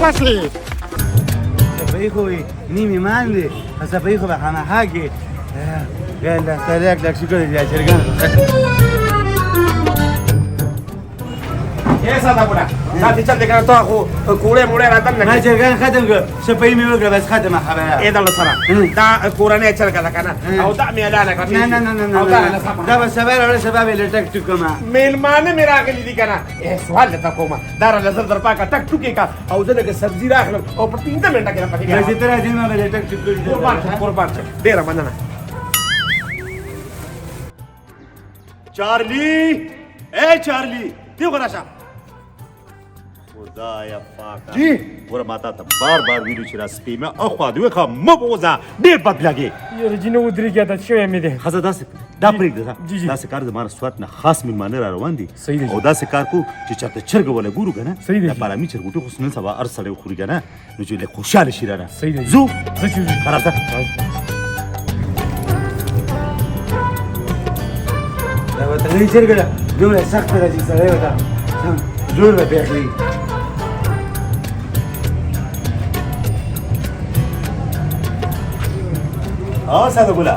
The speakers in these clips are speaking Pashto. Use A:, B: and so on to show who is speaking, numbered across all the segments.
A: پسې.
B: سپۍ خو وي نیم ایمان دی، سپۍ خو به خامخا کې. یاله ستړی کلک شکر دی چرګان.
A: اے ساده ګوره، دا چې چل دی کنه، تا خو کوړی موړی راته نه.
B: ما چرګان ختم کړ، سپۍ مې وکړه، بس ختمه خبره.
A: اے دله سره دا کورنۍ چرګه ده که نه؟ او دا مې اعلان کړه.
B: نه نه نه نه
A: او دا نه،
B: دا به سبا راوړه، سبا به له ټک ټک کومه.
A: مېلمانه مې راغلي دي که نه؟ ای سوال درته کومه، دا راله زر در پاکه ټک ټوکې کا، او زه لږه سبزي راخلم او په 5 منټه کې راپسې.
B: بس ته راځې، ما به له ټک ټک کړي.
A: قربان شم، قربان شم، ډېره مننه.
C: چارلی، اے چارلی، دی خو راشه. خدایا پاکه
A: جی.
C: ګوره، ما تا ته بار بار ویلو چې را سپی مې اخوا دې وښه مه بوځه، ډېر بد لګې.
D: یاره جی، نه ودرېږي، عادت شوی مې دی.
C: ښځه داسې دا پرېږده.
D: جی، جی.
C: داسې کار، زما سوات نه خاص مېلمانه را روان دي.
D: صحیح دی.
C: او داسې کار کو چې چېرته چرګه وله ګورو که نه.
D: صحیح دی.
C: دا پارامی چرګوټي خو نن سبا هر سړی خوري که نه، نو چې لږ خوشحاله شي رانه.
D: صحیح دی.
C: ځو.
D: زه چې ځو.
C: راځه.
B: دا وطني چرګه ده، دومره سخته ده چې سړی ورته زور به پرې اخلي.
C: ها ساده ګله.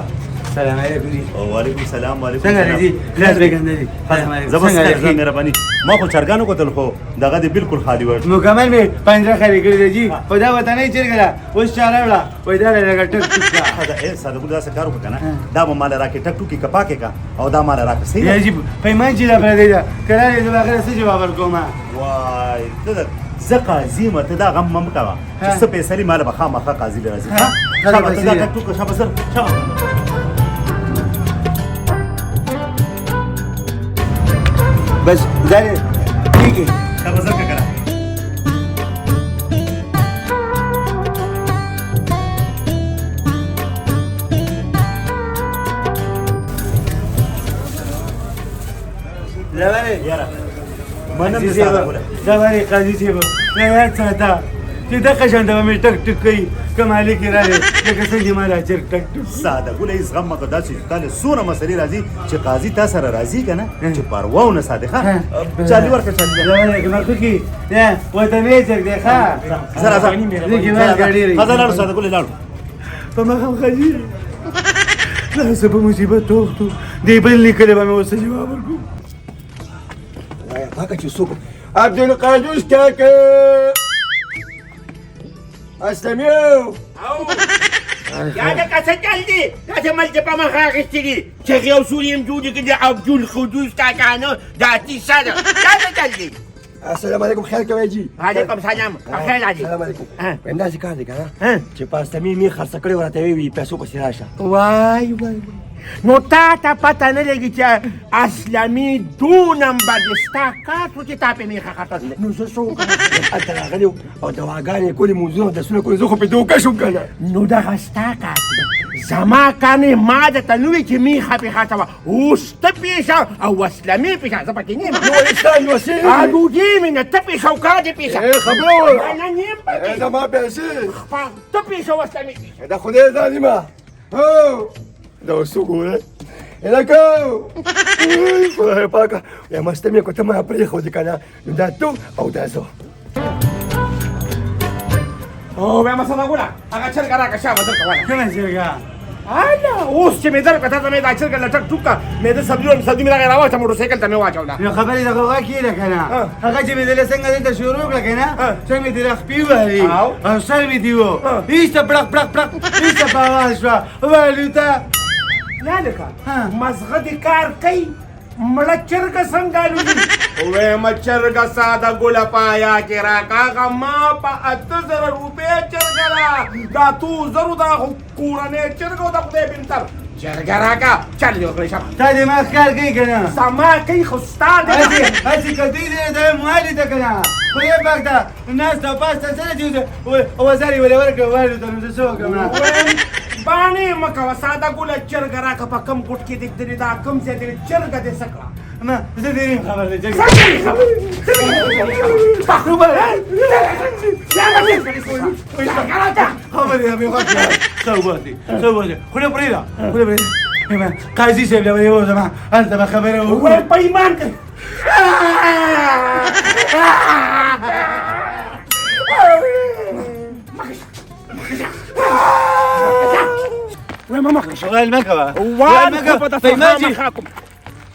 B: سلام علیکم جی.
C: وعلیکم سلام، وعلیکم.
B: څنګه دی؟ لاس به ګنده دي. سلام علیکم.
C: زبردست، مهرباني. ما خو چرګانو کتل، خو دغه دې بالکل خالی ور.
B: مکمل مې پنجره خالي کړې ده جی، خو دا وطنۍ چرګه ده، اوس چا راوړه، وایي دا لږه ټک ټک کړه.
C: ای ساده ګل، داسې کار وکړه که نه، دا به ماله راکې، ټک ټوکې که پاکې که، او دا ماله راکړه، صحیح
B: یا
C: ده؟
B: جی، پیمان چې دا پردی ده، کرارې زه به اخره څه جواب ورکوم؟
C: وای ته زه قاضي یم، ته دا غم مه کوه چې څه فیصلې ماله به خامخا قاضي له راځي. شابه، ته دا ټک ټوک، شابه زر، شابه.
B: بس دا ٹھیک ہے.
C: شابه زر که کنه.
B: زبرې
C: یاره منم دې ساده ګله.
B: زبرې قاضي صاحب، نه یاد ساته چې دغه شان ته به مې ټک ټک کوي که مالک یې راغی، لکه څنګه ما دا چرګ ټک ټک.
C: ساده ګله، هېڅ غم مه کوه. داسې تا له څومره مسلې راځي چې قاضي تا سره راځي که نه، چې پروا ونه ساتې. ښه، چالي ورکړه، چالي.
B: زبرې که مخکې کې نه وطني چرګ دی. ښه،
C: زه راځه.
B: دې کې مالګه ډېره وي.
C: ښه، لاړو ساده ګلې، لاړو.
B: په مخه هم خاجي دا څه په مصیبت وختو، دې بل لیکلی به مې اوس څه جواب ورکړو؟
E: پاکه چې څوک عبدالقدوس کاکا اسلمیو.
A: یا دا څه چل دی؟ دا څه مل چې په مخه اخیستي دي، چغې او سوري هم جوړې کړي. عبدالقدوس کاکا، نو دا کیسه ده، دا څه چل دی؟
E: السلام علیکم، خیر کوي جی.
A: وعلیکم سلام، خیر راځي.
E: السلام علیکم. وایم داسې کار دی که نه چې په اسلمي مې خرڅه کړې، ورته وی پیسو پسې راشه.
A: وای وای وای، نو تا ته پته نه لګي چې اسلمي دو نمبر دی، ستا کار شو چې تا پې میخه خرڅه، نو زه څه وکړم؟
E: هلته راغلی او دواګانې کولې، موضوع درسونه کولې، زه خو پې دوکه شوم که نه.
A: نو دغه ستا کار دی، زما کار نه. ما درته نه وي چې میخه پې خرڅوه، اوس ته پېښه او اسلمي پېښه، زه پکې نه یم.
E: نو ولې ستا لوسې
A: ډوډۍ مې نه، ته پېښه او کار دې پېښه.
E: خبره وکړه.
A: نه، نه یم پکې.
E: زما پیسې.
A: ته پېښه او اسلمي پېښه.
E: دا خدای ظالمه، هو دا اوس وګوره لکه خدای پاکه، یا مستمې کو ته ما پرېښودې که نه، نو دا ته او دا زه.
A: او بیا مسله ګوره، هغه چرګه راکړه، شابه درته وایه.
B: کومه چرګه؟
A: هله اوس چې مې درکړه، تا ته مې دا چرګه له ټک ټوک کړه، مې د سبزي ورم، سبزي مې راغی راواچه، موټرسایکل ته مې واچوله.
B: نو خبرې د غوغا کېده که نه، هغه چې مې دله څنګه دلته شروع کړه که نه، څنګه مې ترې خپې ووهلې او سر مې ترې و ایسته پړق پړق پړق ایسته په اواز شوه والوته.
A: یا لکه مزغه دې کار کوي، مړه چرګه څنګه الوزي؟ وایم چرګه ساده ګله پایا کې راکړه، هغه ما په 8000 روپۍ چرګه ده، دا 8000 دا خو کورنۍ چرګه او د خدای بنتر چرګه راکړه، چل دې وکړې شابه.
B: تا دماغ کار کوي که نه؟
A: زما کوي، خو ستا دې
B: هسې کتۍ دې دا مالي ته که نه، خدای پاک ته ناسته او پاسته سره چې وزر یې ولې ورکړه والوته، نو زه څه وکړم؟
A: باڼې مه کوه ساده ګله، چرګه راکړه. په کوم ګوټ کې دې درې، دا کوم ځای دې چرګه دې څه کړه؟
B: ما زه ډېر یم خبر دی چرګه. خبرې مې غوږ څه وباسي، څه وباسي، خوله پرېږده، خوله پرېږده. قاضي صاحب له به یې ووځم، هلته به خبره وکړو.
A: وایي په ایمان کې وایم مخکې شه.
B: ویل مه کوه.
A: وال خو به درته
B: پیمان چې
A: خامخا کوم.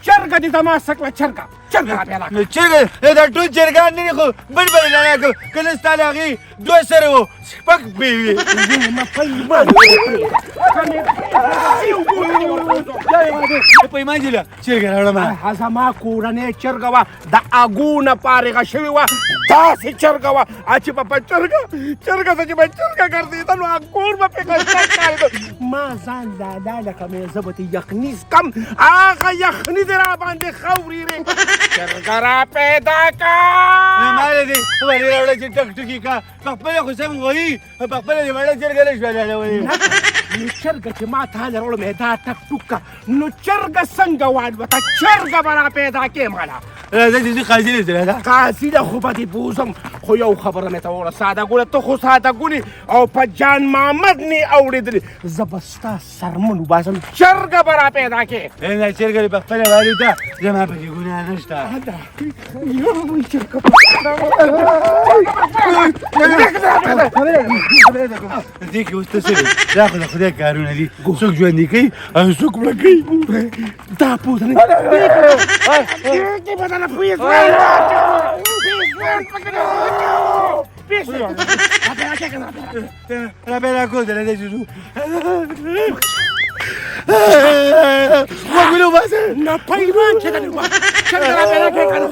A: چرګه دې زما څه کړه؟ چرګه، چرګه را پیدا کړه.
B: نو چرګه دا ټول چرګان نه دي، خو بل بل نه کړ. کله ستا له هغې دوه سره وو، شپږ پښې وې. پیمان چې له چرګه راوړم.
A: زما کورنۍ چرګه وه، د اګو نه فارغه شوې وه، داسې چرګه وه چې به په چرګه چرګه څه چې به چرګه ګرځېده نو هغه کور به پرې خسته ښکارېده. ما ځان لالا لکه مې زه به ترې یخني څکم، هغه یخني دې را باندې ښه ورېرې. چرګه را پیدا کړه.
B: ما له دې ولې راوړه چې ټک ټکي کا، په خپله خو سم غویي، په خپله دې وړه چرګه نه شوه لاله.
A: نو چرګه چې ما تا له راوړم دا ټک ټوک کا، نو چرګه څنګه والوته؟ چرګه به را پیدا کړې ماله.
B: راځه چې زه قاضي له راځه.
A: قاضي له خو به دې بوځم، خو یو خبره مې ته وکړه ساده ګله، ته خو ساده ګلې او په جان محمد نه اورېدلې، زه به ستا څرمن وباسم، چرګه به را پیدا کړې.
B: نه چرګه دې په خپله والوته، زما پکې ګناه نشته.
A: چرګه
B: دې کې اوس ته څه وې؟ دا خو د خدای کارونه دي، څوک ژوندي کوي او څوک مړه کوي.
A: دا پوه نه دې به درنه پوهېږم.
B: را پیدا کوو درته چې ځو. غوږونه وباسه.
A: نه پیمان چې درنه وباسه، چرګه را پیدا کړې که نه؟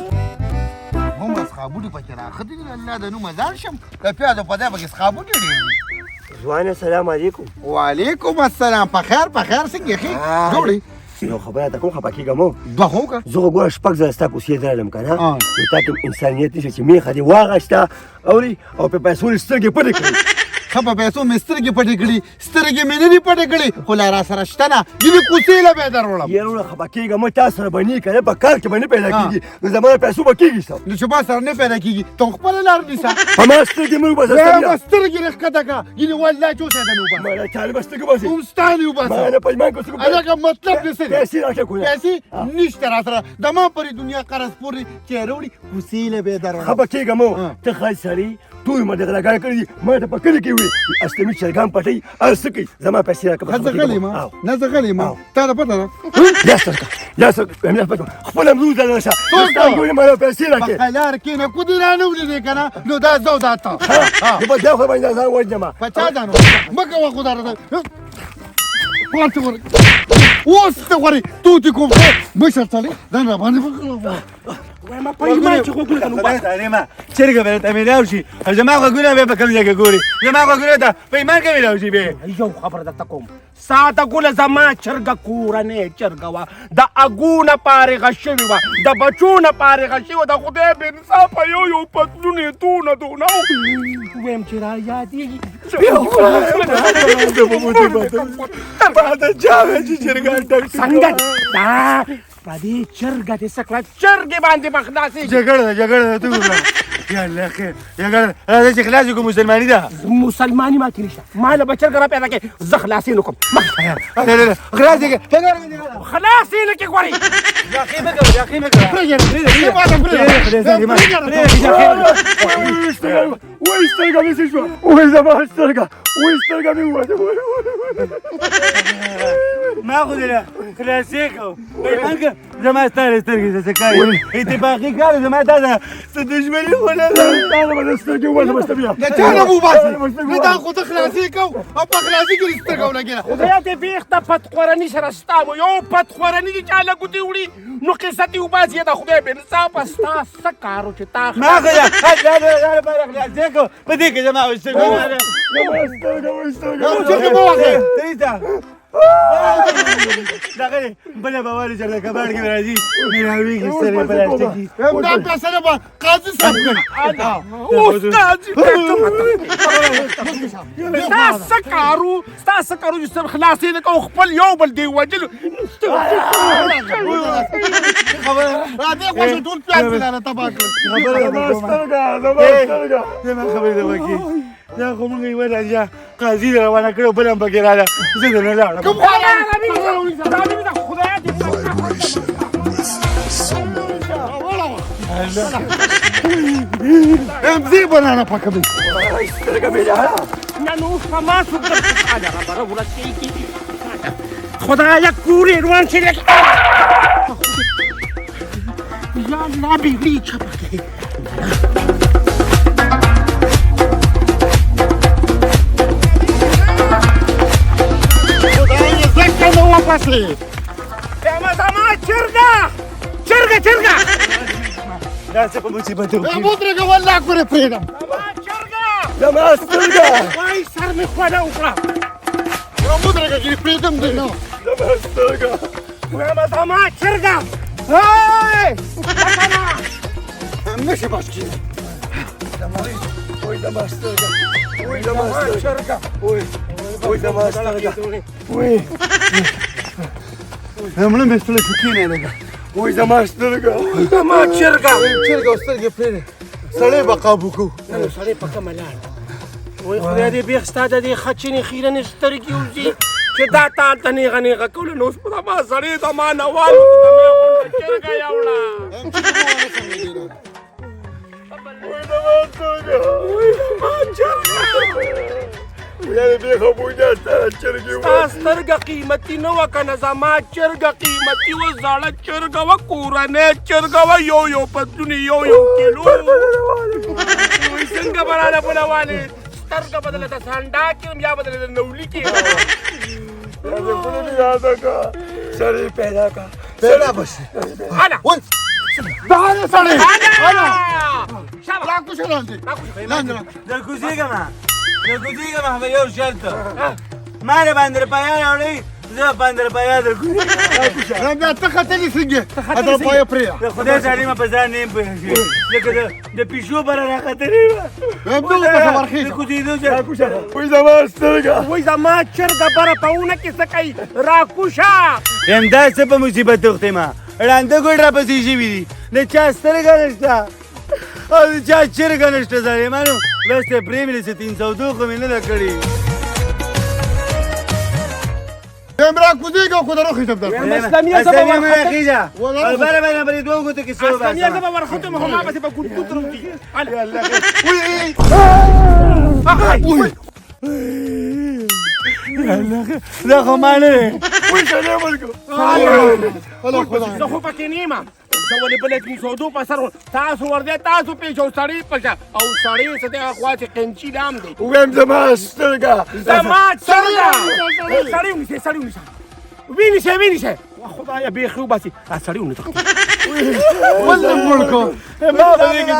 F: هومره سخابوټي پکې راختلي دي، الله د نومه ځان شم، د پیازو په ځای پکې سخابوټي ډېر دي.
E: ځوانه سلام علیکم.
F: وعلیکم السلام. په خیر، په خیر. څنګه ښې جوړ یې؟
E: یو خبره ته کوم، خفه کېږه مه.
F: دوه خو وکړه.
E: زه خو ګوره شپږ ځله ستا کوڅې ته راغلم که نه، نو تا کې انسانیت نشته چې میخه دې واغسته اوري او په پیسو دې سترګې پټې کړې.
F: ښه، په پیسو مې سترګې پټې کړې؟ سترګې مې نه دي پټې کړې، خو لا را سره شته نه، ګیلې کوڅې له به یې در وړم.
E: یاره وروره خفه کېږه مه، تا سره به نه که نه په کار کې به نه پیدا کېږي، نو زما له پیسو به کېږي څه؟
F: نو چې ما سره نه پیدا کېږي، ته خپله لار نیسه.
E: په ما سترګې مه وباسه.
F: وایم سترګې دې ښکته کړه، ګیلې والله چې اوس یې درنه وباسم.
E: ما له چا نه به سترګې وباسې؟
F: هم ستا نه وباسم.
E: ما نه په ایمان کې سترګې وباسم.
F: هلکه مطلب دې څه دی؟
E: پیسې راکړه کوله.
F: پیسې نشته را سره، د ما پرې دنیا قرض پورې چې راوړي کوڅې له به یې در وړم.
E: خفه کېږه مه، ته ښه سړی، ټول ما د غلاګانې کړې دي، ما ته په کلي کې وي اسلامي چرګان پټوي هر څه کوي، زما پیسې راکړه.
F: زه غلی یم، نه زه غلی یم، تا ته پته ده.
E: لاس ورکړه، لاس ورکړه، لاس ورکړه، خپل هم لور ته شه. ستا ګورې ما له پیسې راکړې.
F: په لار کې نه کو دې رانه ولیدې که نه، نو دا زه او دا ته.
E: زه به دا خو باندې ځان وژنم.
F: په چا ځان وژنم؟ مه کوه خو دا راته. ورته ګوره، اوس ته غواړې توتې کوم مشر سړی ځان را باندې وکړه.
A: وایم په ایمان چې غوږونه ته وباسه.
B: ظالمه چرګه به درته میلاو شي، زما غوږونه به په کوم ځای کې ګوري؟ زما غوږونه ته په ایمان کې میلاو شي به.
A: یو خبره درته کوم ساده ګله، زما چرګه کورنۍ چرګه وه، د اګو نه فارغه شوې وه، د بچو نه فارغه شوې وه، د خدای بې انصافه یو یو پتلون یې دونه دونه و. وایم چې را یادېږي. څنګه دا په دې چرګه دې څه کړه؟ چرګې باندې به خلاصېږي.
B: جګړه ده، جګړه ده، ته وګوره. یا الله خیر، جګړه ده. راځه چې خلاص کړو، مسلماني ده.
A: مسلماني ما کې نشته، ما له به چرګه را پیدا کړې، زه خلاصې نه کوم.
B: لا لا لا، خلاص یې کړه.
A: خلاص یې نه کړې غواړې.
B: جاخې مه کوه، جاخې مه کوه.
E: وای سترګه مې څه شوه؟ وای زما سترګه، وای سترګه مې ووته.
B: ما خو دې له خلاصې کړو. پیمان که زما ستا له سترګې څه کار اتفاقي کار، زما تا سره څه دښمني خو نه ده.
E: سترګې ووته بس بیا.
F: د چا نه وباسې؟ نه دا خو ته خلاصې کوو او په خلاصې کې دې سترګه ولګېده.
A: خدای دې بېخ د پتخورني سره ستا و، یو پتخورني دې چا له ګوتې وړي نو قصه دې وباسي. د خدای بې انصافه ستا څه کار و چې تا
B: ما خو دا لپاره خلاصې کړو، په دې کې زما سترګې نه.
F: چرګه مه وهې.
B: دغه بله به والي چېرته کباړ کې به راځي میلاویږي سترګې پلاستیکي.
F: دا فیصله به قاضي صاحب کوي.
A: اوس قاضي ستا څه کار و؟ ستا څه کار و چې سر خلاصې نه کوو، خپل یو بل دې وژلو.
F: را دې خوښه ټول پیاز مې رانه تباه کړل.
B: زما خبرې ته وکړي. دا خو موږ یوه راځه قاضي دې روانه کړې، بله هم پکې راغله، زه درنه لاړم.
F: کوم خوا
A: خدای دې
F: همزې به رانه پاکوي.
E: سترګه مې لاړه.
A: اسلامیانو اوس په ما څوک درته رابره ورسېږي. خدایه کور یې روان شي لږ. یا الله بېړۍ چپه کړې.
F: خدای ځکه نه وپسې.
A: زما چرګه چرګه چرګه
B: دا څه په مصیبت وکړي؟
F: ودرېږه والله کورې پرېږدم.
A: زما چرګه
E: زما سترګه.
A: وای سر مې خوله وکړه.
F: ودرېږه چې پرېږدم دې نه.
E: زما سترګه.
A: وایم زما چرګه. هی
F: نه شي بس کېږي.
E: وای زما سترګه. وای زما سترګه. وای وای زما سترګه. وای
B: مړه مې ستړی شو، کښېنه لږه.
E: وای زما سترګه.
A: زما چرګه.
B: چرګه او سترګې پرېږده، سړی به قابو کړو.
A: نو سړی په کومه لاړ؟ وای خدای دې بېخ ستا د دې خچنې خیرنې سترګې وځي چې دا تا هلته نېغه نېغه کوله. نو اوس په زما سړی زما نه والوته، زما غونډه چرګه یې وړه.
E: وای زما سترګه.
A: وای زما چرګه.
E: خدای دې بېخه بوجه ستا چرګې
A: ستا سترګه قیمتي نه وه که نه، زما چرګه قیمتي وه. زړه چرګه وه، کورنۍ چرګه وه، یو یو پتلون یو یو کیلو. وای څنګه به راله بله والې؟ سترګه به درله د سنډا کړم یا به درله د نولي کړم.
E: سړی پیدا کړه.
B: پیدا به شي.
A: هله
F: وای دا دی سړی.
A: هله شابه.
F: را کوشه لاندې لاندې.
B: در کوزېږم، در کوزېږم. خو یو شرط، ما د باندې روپیا راوړئ، زه باندې روپیا در کوزېږم.
F: بیا ته ختلې څنګه؟ دا پایه پرېږده.
B: د خدای ظالمه په ځان نه یم پوه شوی، لکه د پیشو بره راختلې وه.
F: وایم ته ورپسې ورخېژه.
B: د کوزېدو سره.
E: وای زما سترګه.
A: وای زما چرګه بره په ونه کې څه کوي؟ راکوشه.
B: وایم دا څه په مصیبت وختې ما؟ ړانده ګل راپسې شوي دي، د چا سترګه نشته او د چا چرګه نشته. ظالمانو بس ته پرې مې څه 302 خو مې نه ده کړې.
F: وایم را کوزېږه خو در وخېژم درته.
A: اسلامیه زه به
B: اسلامیه
A: ورختم.
B: راخېژه. او بره باندې په دې دوو ګوتو کې څه
A: اسلامیه زه
B: وباسم.
A: به ورختم، خو ما پسې به ګوت ګوت روږدي. هله
F: وای
B: دا خو ما نه دی.
E: وای سلام علیکم.
F: الله خدای.
A: زه خو پکې نه یم. زه ولې بله 302 په سر تاسو ورځئ، تاسو پېښ او سړی پشه او سړی څه دی هغه خوا چې قینچي لام دی.
E: وایم زما سترګه.
A: زما چرګه. سړی ونیسئ، سړی ونیسئ، وینیسئ، وینیسئ. خدایه بېخي وباسي دا سړی ونه تښتي.
F: ولې مړ کړ؟
B: ما خو دې کې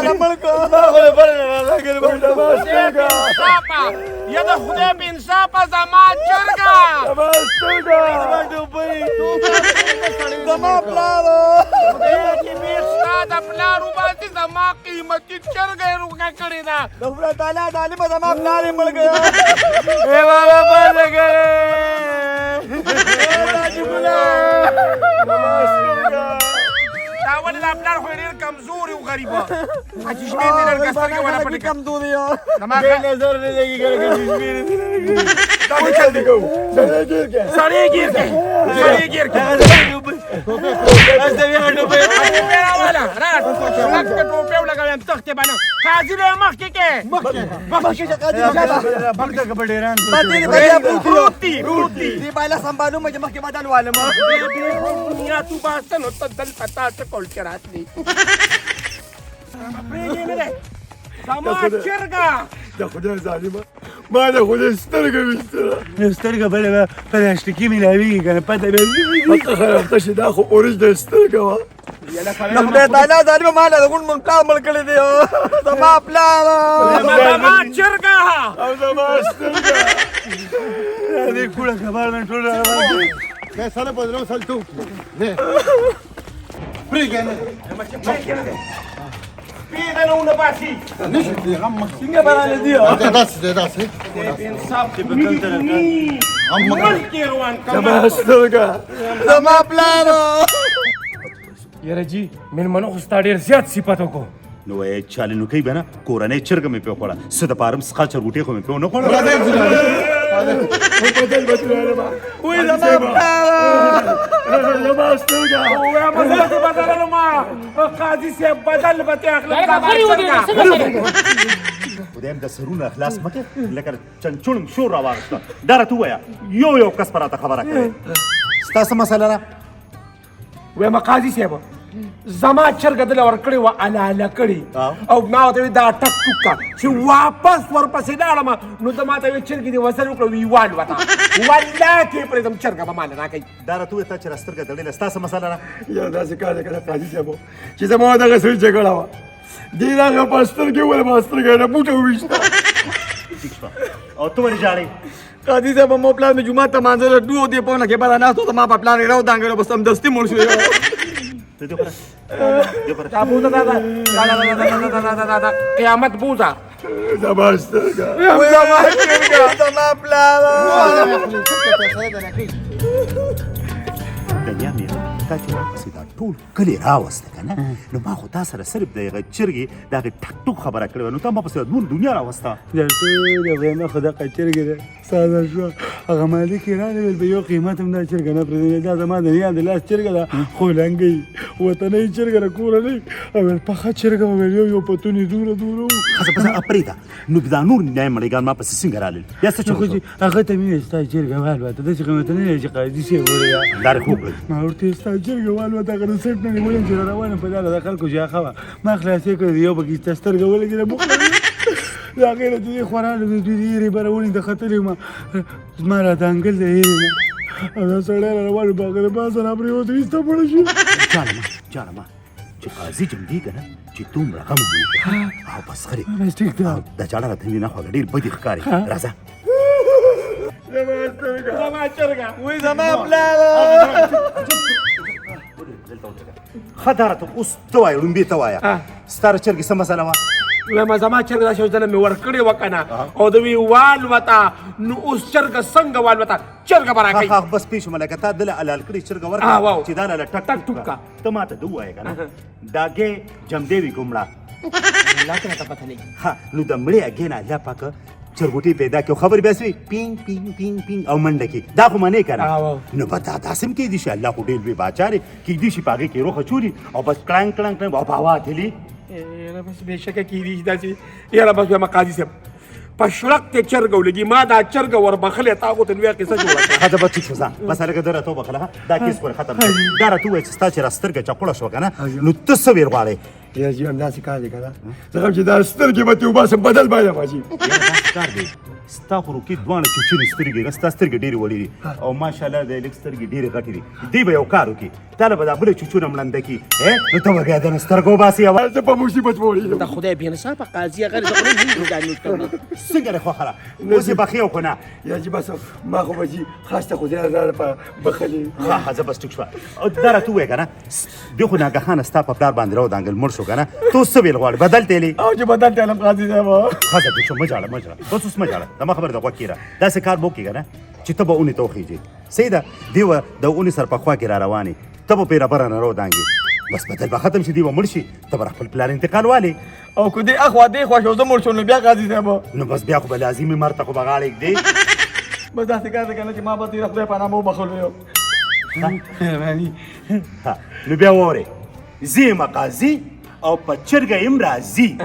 B: ما خو له بره نه راغلی.
E: وای زما سترګه.
A: انصافه یا د خدای په انصافه زما چرګه.
E: زما سترګه.
B: زما پلار.
A: خدای دې بېخ ستا د پلار وباسي، زما قیمتي چرګه یې روکه کړې ده.
B: د خدای تعالی ظالمه زما پلار یې مړ کړ. ای بابا پاتې کړې.
A: دا ولې دا پلار خو یې ډېر کمزوري و غریب حاجي شمېر دې لږه سترګې ولا پټې کړه.
B: کمزوري
A: زما
B: ډېر نظر نه لګي کله چې شمېر دې لګي.
E: وای چل دې کوو. سړی ګیر کړه.
A: سړی ګیر کړه، سړی ګیر کړه. ټوپۍ راواله، را کلک ته ټوپۍ ولګوم، تښتې به نه. قاضي له یې مخکې کې پروت دي، پروت دي. دنیا تو باسه نو ته دلته تا څه کول چې راتلې؟ پرېږدې نه دی زما چرګه.
E: د خدای ظالمه ما د خدای سترګه ویستله.
B: سترګه بله به پلاستیکي ملاویږي که نه پته به
E: پته خراب شي، دا خو اورېجنل سترګه وه.
B: خدای تعالی ظالمه ما له غونډ مونږ مړ کړی دی. زما پلار.
A: زما چرګه.
E: او زما سترګه.
B: دې کوړه خبر مې ټول روان دي.
F: دا سره په درو سل تو نه پرېږده نه.
A: پرېږده نه ونه باسي.
F: نشي دې غم مخ
B: څنګه به راله دي؟
F: دا داسې دی داسې.
A: انصاف
B: چې په کوم طرف
F: غم مه کوه.
A: ملک یې روان
E: زما
A: کړه.
E: سترګه.
B: زما پلار.
D: یاره جي مېلمنو خو ستا ډېر زیات صفت وکړو.
C: نو وایې چالې نو کوي به نه، کورنۍ چرګه مې پرې وخوړه، څه دپاره هم سخا چرګوټې خو مې پرې ونه خوړه.
F: راځئ ځو، راځئ.
E: بدل بدل راغلم.
B: وای زما پلار.
E: زما سترګه.
A: وایم زه به بدلوم. قاضي صاحب بدل به ترې اخلم.
D: لکه
A: زما
D: غلی ودرېږه،
A: چرګه.
D: څنګه سړی؟
C: خدایم د سرونه خلاص مکه لکه چنچوړم شور راواغسته. دا راته ووایه، یو یو کس به راته خبره کوي. ستا څه مسله ده؟
A: وایم قاضي صاحب، زما چرګه دله ورکړې وه حلاله کړې، او ما ورته ویل دا ټک ټوک کا، چې واپس ورپسې لاړم نو ده ما ته ویل چرګې دې وزن وکړه، وي والوته. والله که یې پرېږدم چرګه به ماله راکوي.
C: دا راته ووایه، تا چې را سترګه تړلې ستا څه مسله ده؟
E: یاره داسې کار دی که نه قاضي صاحب، چې زما دغه سړي جګړه وه، دې راغی په سترګې وویل، ما سترګه یې نه بوټه وویشته.
C: ټیک شوه. او ته ولې ژاړې؟
B: قاضي صاحب، مو پلار مې جومات ته مانځه له دوو دې پونه کې بله ناست و، زما په پلار یې راودانګلو، په سمدستي مړ شو.
C: ته دې خوره، دې خوره.
A: دا بوزه، دا دا دا دا دا دا دا قیامت بوزه.
E: زما سترګه،
B: زما سترګه، زما پلار.
C: دنیا مې تا چې ورپسې دا ټول کلی راوسته که نه، نو ما خو تا سره صرف د هغه چرګې د هغې ټک ټوک خبره کړې وه، نو تا ما پسې نور دنیا راوسته.
B: د ټولې غیمه خو دغه چرګې ده ساده شوه. هغه مالک یې رانه ویل په یو قیمت هم دا چرګه نه پرېږدي، دا زما د نیا د لاس چرګه ده، خو لنګۍ وطنۍ چرګه ده، کورنۍ. او ویل پخه چرګه وه، ویل یو یو پتون یې دومره دومره و.
C: ښځه پسه پرېږده، نو دا نور نیایم مړیګان ما پسې څنګه رالل؟ بیا څه چل
B: خو چې هغه ته مې ویل ستا چرګه والوته، داسې قیمته نه لري چې قاضي صاحب وړی.
C: لارې خو وکړل.
B: ما ورته ویل ستا چرګه والوته، هغه د څټ نه نیولې چې را روانه په لاره د خلکو ژاخه وه، ما خلاصې کړې، یو پکې ستا سترګه ولګېده، بوخله د هغې نه چې دې خورانو د دوی د هېرې برونې ته ختلې وم، زما راته انګل د هېرې نه، او دا سړی را روان و، په هغه د پاسه را پرېوت، ویسته مړ شو.
C: ژاړه مه، ژاړه مه، چې قاضي جمدې که نه چې دومره غم ولیکي او بس غلې.
B: بس ټیک ده.
C: دا ژاړه راته نه خوږه، ډېر بدې ښکاري. راځه.
A: زما چرګه،
B: وی زما پلار.
C: ښه دا راته اوس ته وایه، ړومبی ته وایه، ستا د چرګې څه مسله وه؟
A: وایم زما چرګه داسې ځله مې ورکړې وه که نه، او ده وی والوته، نو اوس چرګه څنګه والوته؟ چرګه به راکوي.
C: ښه بس پېښ شوم، لکه تا دله حلال کړې چرګه ورکړه چې دا لاله ټک
A: ټک ټوک کا.
C: ته ما ته ده ووایه که نه، دا ګی جمدی وي که مړه؟
A: الله ته راته پته لګي.
C: ښه نو د مړې هګۍ نه الله پاک چرګوټې پیدا کړي، خبرې بیا څه وي؟ پینګ پینګ پینګ پینګ او منډه کړي، دا خو منې که نه؟ نو به دا داسې هم کېدای شي، الله خو ډېر لوی باچا دی، کېدای شي په هغې کې روخه چوري او بس کړنګ کړنګ کړنګ او په هوا تلي.
A: یاره بس بېشکه کېدای شي داسې. یاره بس وایم قاضي صاحب، په شړق ته چرګه ولګي، ما دا چرګه وربخلې، تا خو ته لویه قصه جوړه کړه.
C: ښه، زه به ټیټ شم، ځه. بس هلکه ده راته وبخښله، ښه؟ دا کیس خو ختم شو. دا راته ووایه چې ستا چې را سترګه چپړه شوه که نه، نو ته څه ویر غواړې؟
E: یاره جي همداسې کار دی که نه، زه هم چې دا سترګې به ترې وباسم بدل باید واچي.
C: یاره داسې کار دی، ستا خو روکې دواړه چوچونې سترګې ده، ستا سترګې ډېرې وړې دي او ماشاءالله د لږ سترګې ډېرې غټې دي، دی به یو کار وکړي، تا له به دا بله چوچونه مړنده کړي، نو ته به بیا دنه سترګه وباسې یوه.
E: زه په مصیبت پورې.
A: د خدای بې انصافه قاضي هغه زه خو نه یم دا نوټ کوم.
C: څنګه دې خوښه ده؟ اوس یې بخښې او که نه؟
E: یا چې بس ما خو به چې خاصه خو زیاده ده په بخښلې.
C: ښه، ښه، زه بس ټیک شوه. او دا راته ووایه که نه، دې خو ناګهانه ستا په پلار باندې راودانګل مړ شو که نه، ته اوس څه ویل غواړې؟ بدل ته یې
E: او چې بدل ته یې قاضي صاحب.
C: ښه، زه ټیک شوم، مه ژاړه، مه ژاړه، بس اوس مه ژاړه، زما خبره د غوږ کېره. داسې کار به وکړې که نه چې ته به اونې ته وخېژې، صحیح ده؟ دی به د اونې سر په خوا کې را روانې، ته به پرې ربره نه راودانګې، بس بدل به ختم شي، دی به مړ شي، ته به خپل پلار انتقال والې.
B: او که دې اخوا دې خوا شو، زه مړ شوم، نو بیا قاضي صاحب؟
C: نو بس بیا خو به لازمي مر ته خو به غاړه ږدې.
B: بس داسې کار دی که نه چې ما به دې خدای په نامه وبخښلو یو. مهرباني.
C: نو بیا واورې، زه یم قاضي او په چرګه یم راضي.